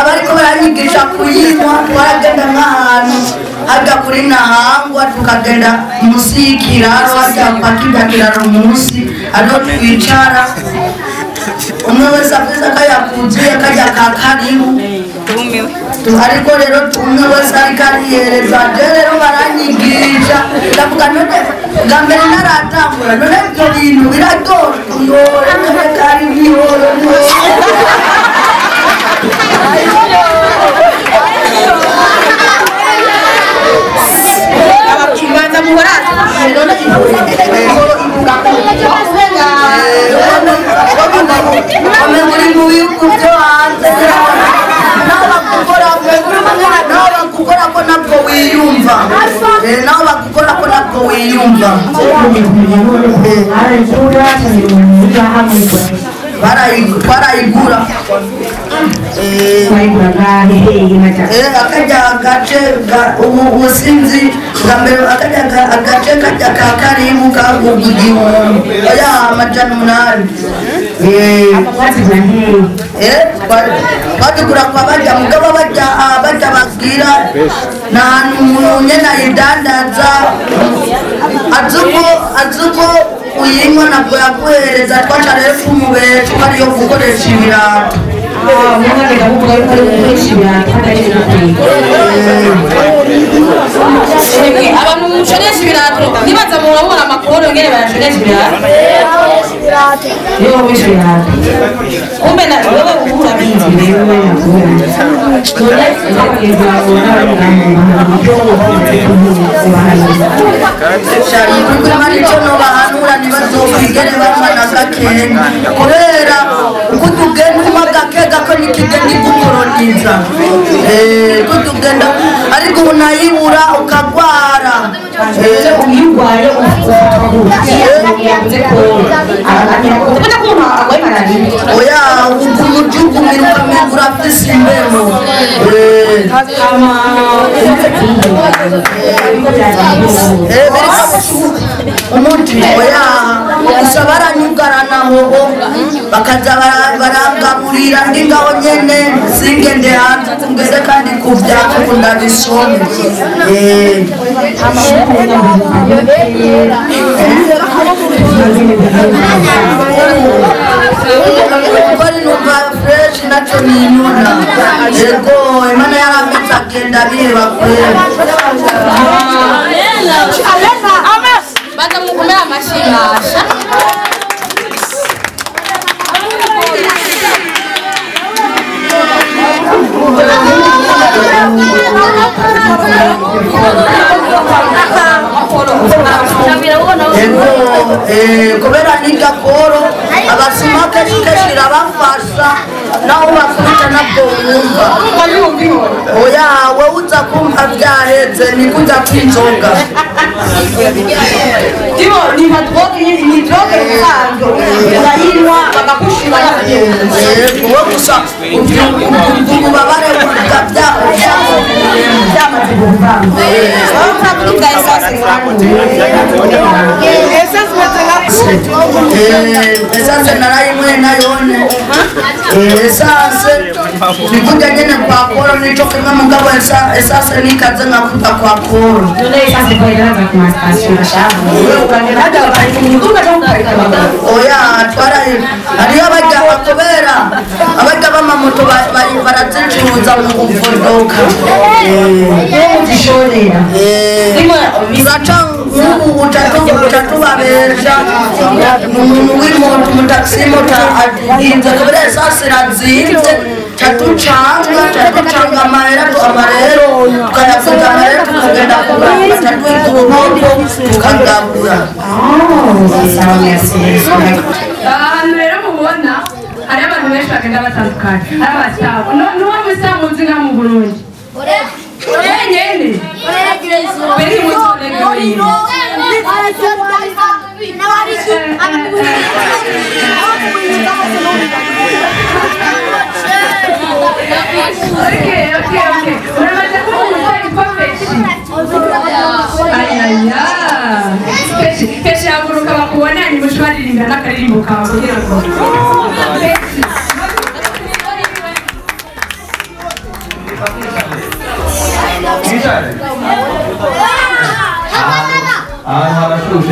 Abariko baranyigisha kuyinywa twaragenda nk'ahantu hajya kuri Nahangwa tukagenda munsi y'ikiraro hajya kwa kirya kiraro munsi ariho twicara umwe wese afise akayakuzuye kajya ka karibu ariko rero umwe wese ariko arihereza je rero baranyigisha ndavuga none bwa mbere naratangura none ibyo bintu biraryoshe uyore kari bihoro. Muri mu bihugu byo hanze naho bakukora ko ntabwo wiyumva, naho bakukora ko ntabwo wiyumva. Barayigura akajya agace ubu sinzi bwa mbere akajya agace kajya ka karibu kagurwa 1000 oya 800. Batugura kwa bajya mugabo bajya babwira nta hantu umuntu nyine ayidandaza azuko uyinywa ntabwo yaguhereza twaca rero tumubere tuba ariyo gukoresha ibirato. Abantu mushonesha ibirato nibaza murabona amakuru ngene bayashonesha ibirato. Kumbe na wewe urabizi wewe bahanura ntibazokwigere banywa na gakenya kubera uko tugenda unywa gake gako nikigenda igukoroniza ko tugenda ariko unayibura ukagwara. Oya ukumujukumira ukamenga urafise imbeho. Umuti oya gusa baranyugarana hoho bakaza barangaburira ndi ngaho nyene singende hanze ngeze kandi kuvyaka ubu ndabisome. Kwari numva fresh naco ninuna yego Imana yarametse agenda bireba kwera. Baza mukomera amashyi basha. Kubera niga koro abasuma kenshi kenshi irabafasha naho bakubita ntabwo wumva. Oya wowe uza kumva byaheze niko uza kwinzoga. Ni nka droge ni droge usanzwe urayinywa bakagushima. Wowe gusa ububabare byamaze kuvamo. Esanse narayimwe nayone esanse nikuja nyene kwa koro nico kimwe mugabo esanse nikaze nkakuta kwa koro. Oya hariyo abajya kubera abajya b'amamoto barazicuruza mu kuvodoka uraca nk'ubu utatu babesha umuntu w'imoto umutaximoto ahinze kubera esanse irazinze tatucanga amahera amarero tukayavuga amahera tukagenda kugura tugatwika tukagabura. Ahantu rero mubona hari abantu benshi bagenda batandukanye hari abasitabo n'uwo musa muzi nka mu Burundi wenyene biri mu Okay. Uramaze kuba umusore witwa Peshi. Ayaya. Peshi haguruka bakubona ni mushwaririmbira n'akaririmbo kawe kugira ngo. Peshi.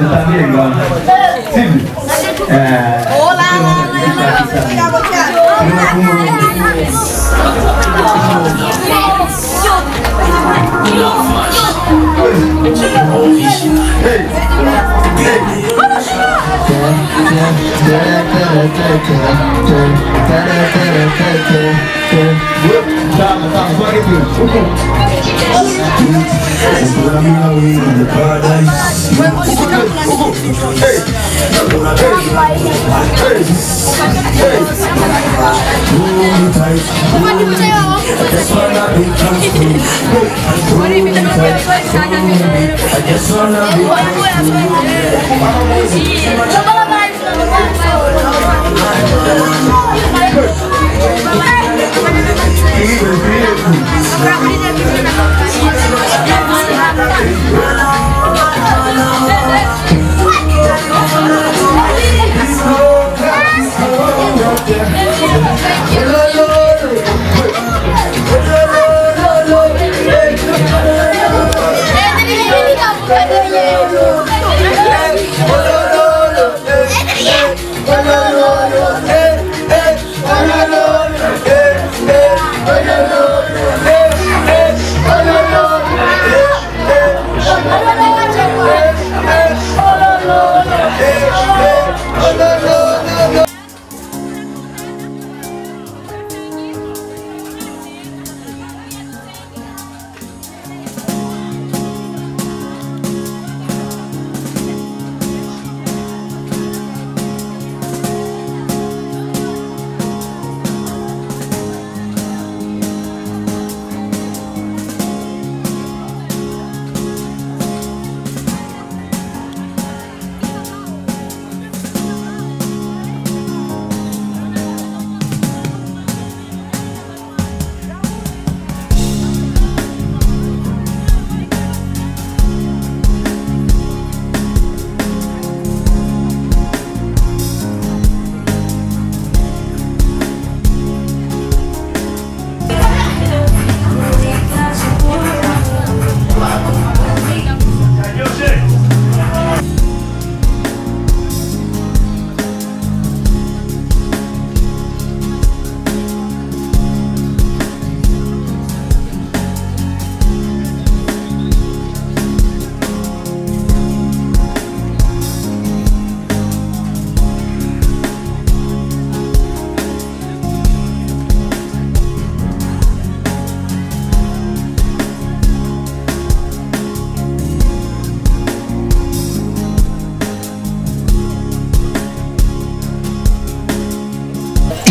dutangire ngaho sibyo.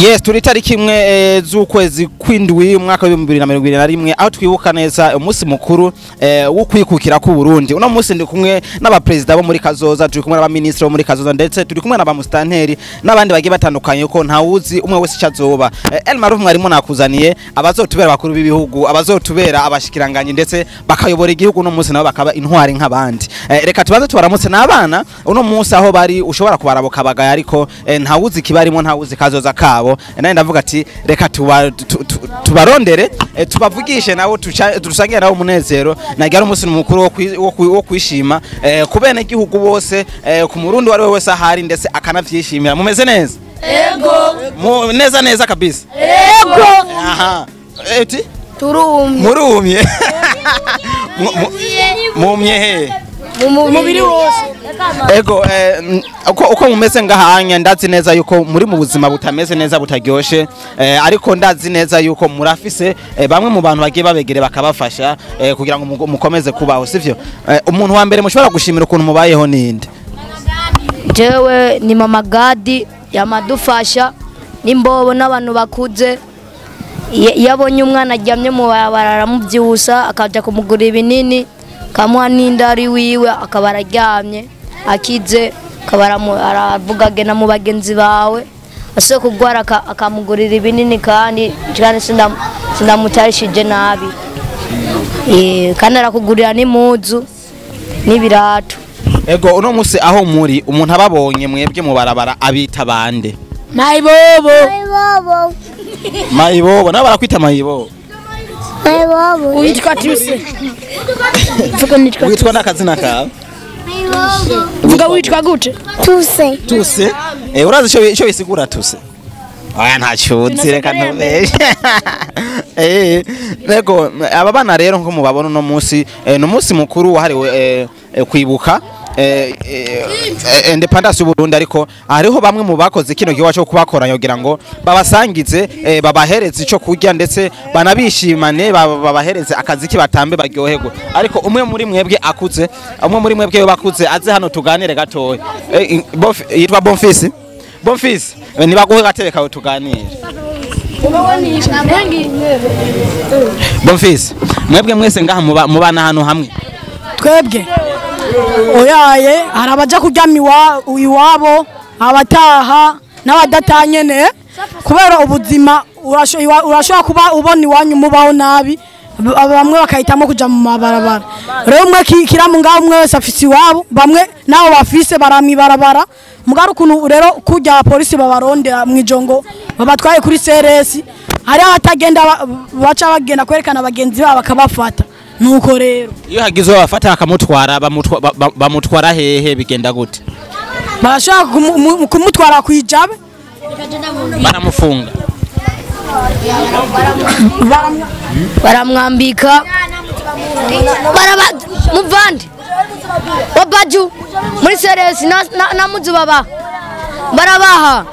Yes, turi tariki imwe z'ukwezi kw'indwi umwaka wa 2021 aho twibuka neza umunsi mukuru wo kwikukira ku Burundi. Uno munsi ndi kumwe n'abapresident bo muri Kazoza, turi kumwe n'abaministre bo muri Kazoza, ndetse turi kumwe n'abamustanteri n'abandi bagiye batandukanye ko ntawuzi umwe wese icazoba. El Maruf mwarimo nakuzaniye abazotubera bakuru b'ibihugu, abazotubera abashikiranganye ndetse bakayobora igihugu no munsi nabo bakaba intwari nk'abandi. Reka tubanze tubaramutse n'abana uno munsi aho bari ushobora kubaraboka bagaya ariko ntawuzi kibarimo, ntawuzi Kazoza kabo. Naye ndavuga ati reka tubarondere tubavugishe nabo tusangiye nabo umunezero. Nagira umunsi mukuru wo kwishima ku bene gihugu bose, ku murundi wari wese ahari ndetse akanavyishimira. Mumeze neza? Yego. Neza neza kabisa. Yego. Aha. Eti turumye. Murumye. Mumye he? Mumubiri wose. Ego uko mumeze ngahanya ndazi neza yuko muri mu buzima butameze neza butaryoshe, ariko ndazi neza yuko murafise bamwe mu bantu bagiye babegere bakabafasha kugira ngo mukomeze kubaho, sivyo? Umuntu wa mbere mushobora gushimira ukuntu mubayeho ninde? Jewe ni mama Gadi yamadufasha nimbobo n'abantu bakuze. Yabonye umwana aryamye mu barabara aramuvyusa akaja kumugura ibinini kamuha n'indari wiwe akaba araryamye akize, akaba aravuga agena mu bagenzi bawe ase kugwara akamugurira ibinini kandi sindamutarishije nabi, kandi arakugurira n'impuzu n'ibirato. Ego uno munsi aho muri umuntu ababonye mwebwe mu barabara abita bande? Mayibobo. Mayibobo nabo barakwita mayibobo. Mayibobo. Witwa Tuse. Witwa n'akazina kawe? Vuga witwa gute? Tuse. Tuse. Urazi ico bisigura tuse? Oya ntacuzi reka ntubeshe. Ego aba bana rero nko mubabona uno munsi ni umunsi mukuru wahariwe kwibuka independence y'u Burundi, ariko hariho bamwe mu bakoze kino gikorwa cyo kubakoranya kugira ngo babasangize, babahereze ico kurya ndetse banabishimane, babahereze akazi kibatambe baryoherwe. Ariko umwe muri mwebwe akuze, umwe muri mwebwe bakuze aze hano tuganire gatoya. Yitwa Bonfils. Bonfils, nibaguhe gatebe kawe tuganire. Bonfils, mwebwe mwese ngaha mubana hano hamwe. Twebwe oyaye hari abaja kuryama iwabo, abataha n'abadatanyene kubera ubuzima urashobora kuba ubona iwanyu mubaho nabi, bamwe bakahitamo kuja mu mabarabara. Rero umwe kiramu ngaho umwe wese afise iwabo, bamwe nabo bafise baramwibarabara. Mugari ukuntu rero kurya polisi babarondera mwijongo babatwaye kuri CRS, hari abatagenda baca bagenda kwerekana bagenzi babo bakabafata. Nuko rero iyo hagize abafata bakamutwara, bamutwara hehe, bigenda gute? Barashaka kumutwara kwijabe, baramufunga, baramwambika, muvandi wabaju muri CRS na muzu baba barabaha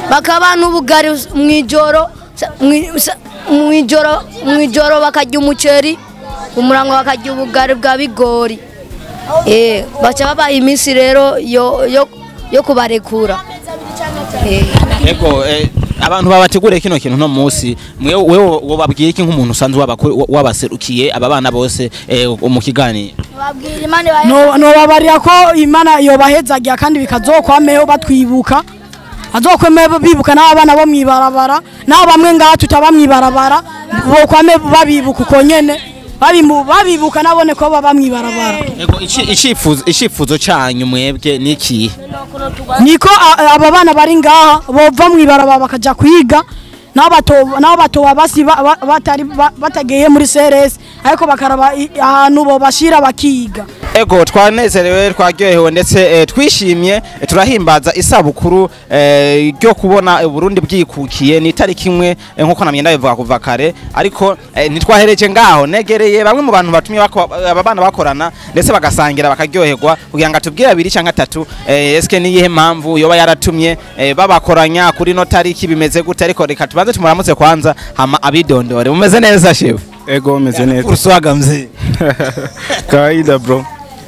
bakaba n'ubugari mwijoro, mwijoro bakarya umuceri, umurango bakarya ubugari bwa bigori. Baca babaha iminsi rero yo kubarekura. Yego, abantu babateguriye kino kintu no munsi, wewe wobabwiye iki nk'umuntu usanzwe wabaserukiye aba bana bose mu kiganiro? No babarira ko Imana yobahezagiye kandi bikazokwameho batwibuka, azokweme bibuka n'abana bo mwibarabara, n'abo bamwe ngaha tutaba mwibarabara bokwame babibuka uko nyene, babibuka nabone ko baba mwibarabara. Yego, icifuzo cyanyu mwebwe niki? Niko aba bana bari ngaha bova mwibarabara bakaja kwiga, nabo batoba basi batari batageye muri CRS, ariko bakaraba ahantu bo bashira bakiga. Ego twanezerewe, twaryohewe ndetse twishimye, turahimbaza isabukuru ryo kubona Burundi bwikukiye. Ni itariki imwe nkuko namye ndabivuga kuva kare, ariko ntitwahereje ngaho, negereye bamwe mu bantu batumye aba bana bakorana ndetse bagasangira bakaryoherwa, kugira ngo atubwire abiri canke atatu eske niyihe mpamvu yoba yaratumye babakoranya kuri no tariki, bimeze gute. Ariko reka tubanze tumuramutse kwanza hama abidondore. Mumeze neza shefu? Ego meze neza. Uruswaga mzee. Kawaida bro.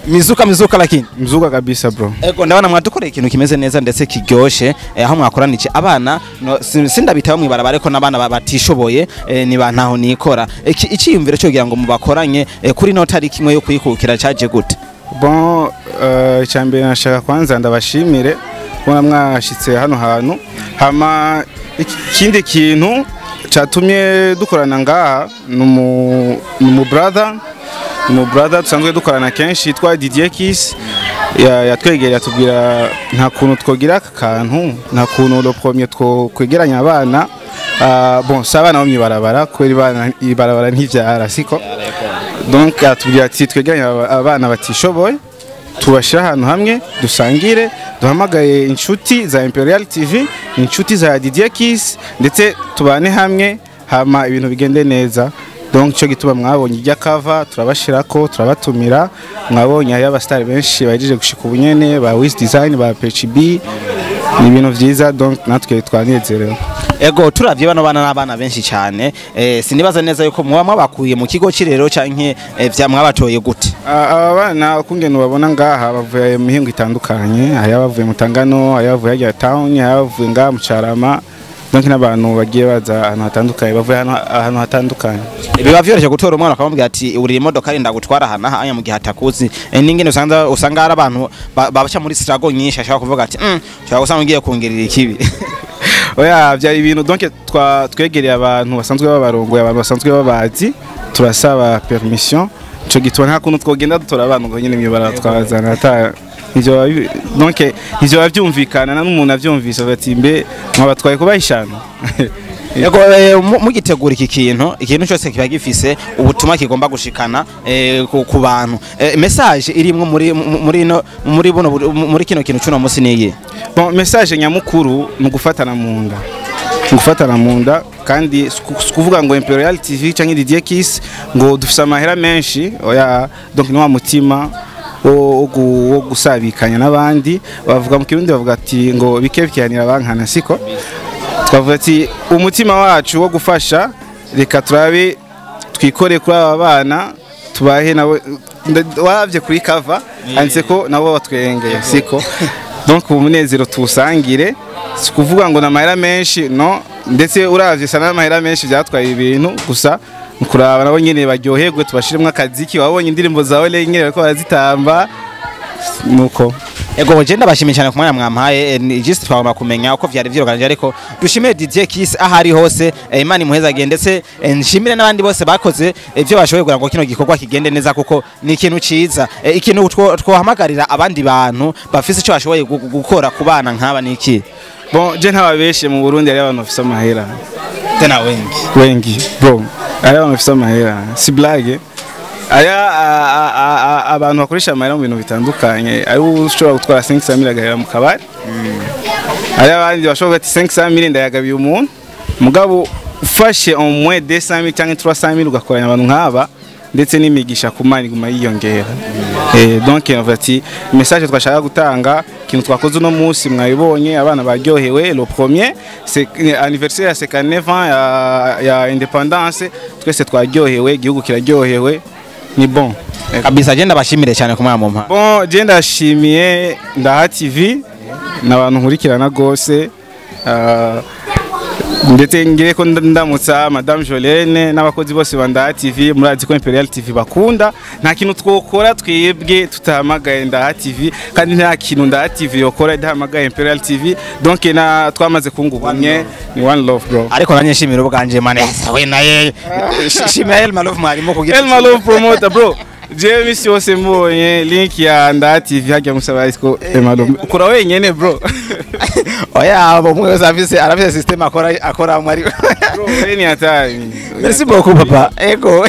Mizuka lakini. Mzuka kabisa bro. Ego ndabona mwadukoreye ikintu kimeze neza ndetse kiryoshe, aho mwakoranije abana no, sindabitaba mwibarabara ko n'abana batishoboye, ni bantaho nikora. Iciyumviro cyo kugira ngo mubakoranye kuri no tariki imwe yo kwikukira caje gute? Bon, icyambere nashaka kwanza ndabashimire kubona mwashitse hano hantu. Hama ikindi kintu cyatumye dukorana ngaha ni brother mu brother dusanzwe dukorana kenshi yitwa Didier Kiss, yatwegereye atubwira nta kuntu twogira aka kantu, nta kuntu le premier twokwegeranya abana. Bon, si abana bo mwibarabara kubera ibarabara ntivyara siko, donc atubwira ati twegeranye abana batishoboye tubashira ahantu hamwe dusangire, duhamagaye inshuti za Imperial TV, inshuti za Didier Kiss, ndetse tubane hamwe hama ibintu bigende neza. Donc cyo gituma mwabonye ijya cover turabashirako, turabatumira. Mwabonye hari abastar benshi bahejeje gushika ubunyene, ba Wiz Design, ba PHB, ni ibintu vyiza, donc natwe twanezerewe. Ego turavye bano bana n'abana benshi cyane, sinibaza neza yuko muba mwabakuye mu kigo kirero canke vya mwabatoye gute? Aba bana ukungene ubabona ngaha bavuye mu mihingo itandukanye, hari abavuye mu Tangano, hari abavuye hirya town, hari abavuye ngaha mu Carama, donc n'abantu bagiye baza ahantu hatandukanye, bavuye ahantu hatandukanye. Biba vyoroshye gutora umwana akamubwira ati uri imodoka rinda gutwara aha anya mu gihe atakuzi, n'ingene usanga hari abantu babaca muri sirago nyinshi, ashaka kuvuga ati ushaka gusanga ugiye kungirira ikibi. Oya byari ibintu donc twegereye abantu basanzwe babarongoye, abantu basanzwe babazi, turasaba permission. Ico gituma nta kuntu twogenda dutora abantu ngo nyine mwibara twazana ata ivyo, donc ivyo bavyumvikana na n'umuntu avyumvise ati mbe mwabatwaye kubahishana. Yego, mugitegura iki kintu, ikintu cyose kiba gifise ubutumwa kigomba gushikana ku bantu. Message irimwo muri no muri buno muri kino kintu cuno musi niyi? Bon, message nyamukuru ni ugufatana mu nda. Gufatana mu nda, kandi si kuvuga ngo Imperial TV canke Didier Kiss ngo dufise amahera menshi, oya. Donc ni wa mutima wo gusabikanya n'abandi. Bavuga mu Kirundi, bavuga ati ngo bike bikiranira bankana, siko? Twavuga ati umutima wacu wo gufasha, reka turabe twikore kuri aba bana, tubahe nabo. Waravye kuri cover handitse ko nabo batwengeye, siko? Donc umunezero tuwusangire. Si kuvuga ngo n'amahera menshi, no, ndetse uravye sana n'amahera menshi byatwaye ibintu gusa ni kuraba nabo nyene baryoherwe, tubashiremwo akaziki. Wabonye indirimbo zawe rero nyene bariko barazitamba, nuko. Ego, je ndabashimiye cyane ku mwanya mwampaye. Ni just twagomba kumenya uko vyari vyiroganije, ariko dushimire DJ Kiss aho ari hose, Imana imuhezagiye, ndetse nshimire n'abandi bose bakoze ivyo bashoboye kugira ngo kino gikorwa kigende neza, kuko ni ikintu ciza. Ikintu twohamagarira abandi bantu bafise ico bashoboye gukora ku bana nk'aba ni iki? Bon, je ntababeshe, mu Burundi hari abantu bafise amahera. Tena wengi. Wengi, bro, hari abantu bafise amahera, si blague. Aya abantu bakoresha amahera mu bintu bitandukanye. Ari ushobora gutwara 500,000 agahera mu kabari, hari abandi bashobora ati 500,000 ndayagabiye umuntu. Mugabo ufashe au moins 200,000 cyangwa 300,000 ugakoranya abantu nk'aba, ndetse n'imigisha ku Mana iguma yiyongera. Donc en fait message twashaka gutanga, ikintu twakoze uno munsi mwabibonye, abana baryohewe. Le premier, c'est anniversaire ya 59 ans ya indépendance, twese twaryohewe, igihugu kiraryohewe, ni bon. Kabisa, je ndabashimire cyane ku mwanya mumpa. Bon, je ndashimiye Ndaha TV n'abantu nkurikirana gose, ndetse ngire ko ndamutsa Madame Jolene n'abakozi bose ba Ndaha TV. Murazi ko Imperial TV bakunda, nta kintu twokora twebwe tutahamagaye Ndaha TV, kandi nta kintu Ndaha TV yokora idahamagaye Imperial TV. Donc na twamaze kunga ubumwe, ni one love, bro. Ariko nanjye nshimira ubwanje mane we naye shimira Elma Love mwarimu kugira Elma Love promoter, bro. Jewe misi yose mbonye link ya Ndaha TV hajya musaba ariko Elma Love ukora wenyene, bro. Oya, abo umwe wese afise, arafise system akora akoramwo, ariko Bro, ni hatari. Merci beaucoup, papa. Ego.